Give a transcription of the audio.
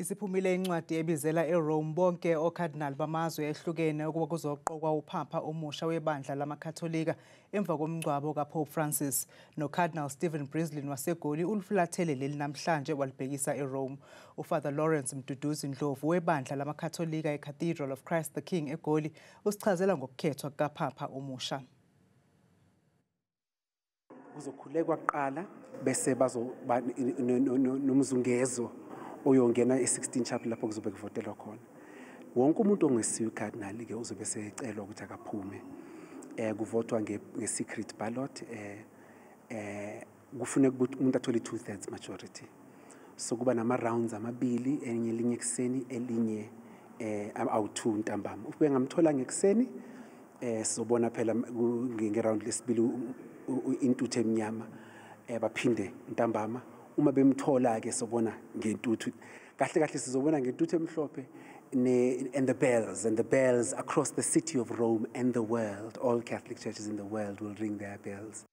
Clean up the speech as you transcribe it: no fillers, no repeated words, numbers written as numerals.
Isiphumile incwadi ebizela eRome bonke okhadinali bamazwe ehlukene ukuba kuzoqokwa uphapha omusha webandla lamaKatholika emva komngcwabo kaPope Francis. NoCardinal Stephen Brislin waseGoli ulifulathele leli namhlanje walibhekisa eRome. UFather Lawrence Mduduzi Ndlovu webandla lamaKatholika eCathedral of Christ the King eGoli usichazela ngokukhethwa kukaphapha omusha. Kuzokhulekwa kuqala bese bazoba nomzungezo oyongena e-16 Chapel lapho kuzobe kuvotelwa khona. Wonke umuntu ongesiyo ucardinal ke uzobe secelwa ukuthi akaphume. Kuvotwa nge-secret ballot, kufuneka ukuthi umuntu athole 2/3 majority. So kuba nama rounds amabili, enye elinye ekuseni, elinye awu2 ntambama. Ube ngamthola ngekuseni, sizobona phela nge-round lesibili intuthu emnyama, baphinde ntambama. Uma bemthola ke sobona ngentuthu, kahle kahle sizobona ngentuthu emhlophe and the bells, and the bells across the city of Rome and the world. All Catholic churches in the world will ring their bells.